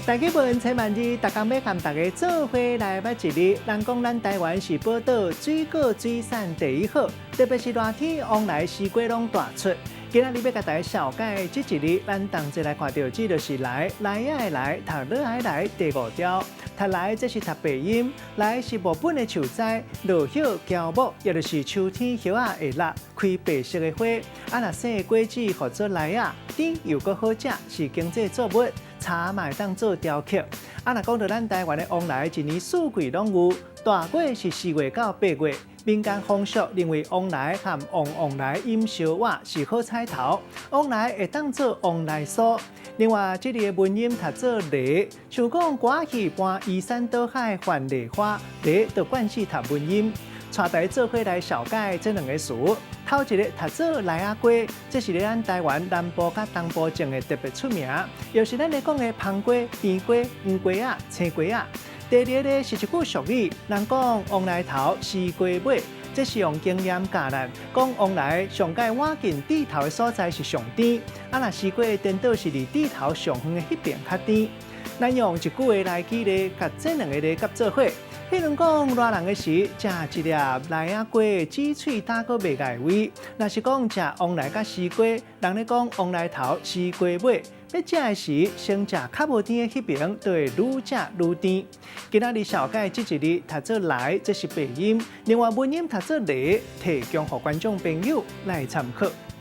大家好，請萬字，逐工欲共大家做伙來捌一字。人講咱台灣是寶島，水果水產第一好，特別是熱天，旺來西瓜攏大出。今仔日欲共大家紹介這一字，咱同齊來看著，這就是來來仔的來，讀落來來第五條。讀來這是讀白音，來是木本的樹栽，落葉喬木，也就是秋天葉仔會落，開白色的花。啊，若生的果子號做來仔，甜又閣好食，是經濟作物。茶嘛會當做雕刻。啊，若講著咱台灣的旺來，一年四季攏有，大月是4月到8月。民間風俗認為旺來和旺旺來飲燒碗是好彩頭，旺來會當做旺來酥。另外，這字的文音讀做犁，像講歌戲搬移山倒海浣犁花，犁就慣勢讀文音。帶大家做伙來紹介這兩个詞，頭一个讀做來仔瓜，這是佇咱台灣南部佮東部種的特別出名，又是咱咧講的芳瓜、甜瓜、黃瓜仔、青瓜仔。第二个是一句俗語，人講旺來頭，西瓜尾，這是用經驗教咱，講旺來上蓋倚近蒂頭的所在是上甜，啊若西瓜顛倒是離蒂頭上遠的彼邊較甜。咱用一句話來舉例，共這兩个字佮做伙。彼如講熱人的時，食一粒來仔瓜，止喙焦閣袂礙胃。若是講食旺來佮西瓜，人咧講旺來頭，西瓜尾。欲食的時，先食較無甜的彼爿，就會愈食愈甜。今仔日紹介這一字讀做來，這是白音；另外文音讀做犁，提供予觀眾朋友來參考。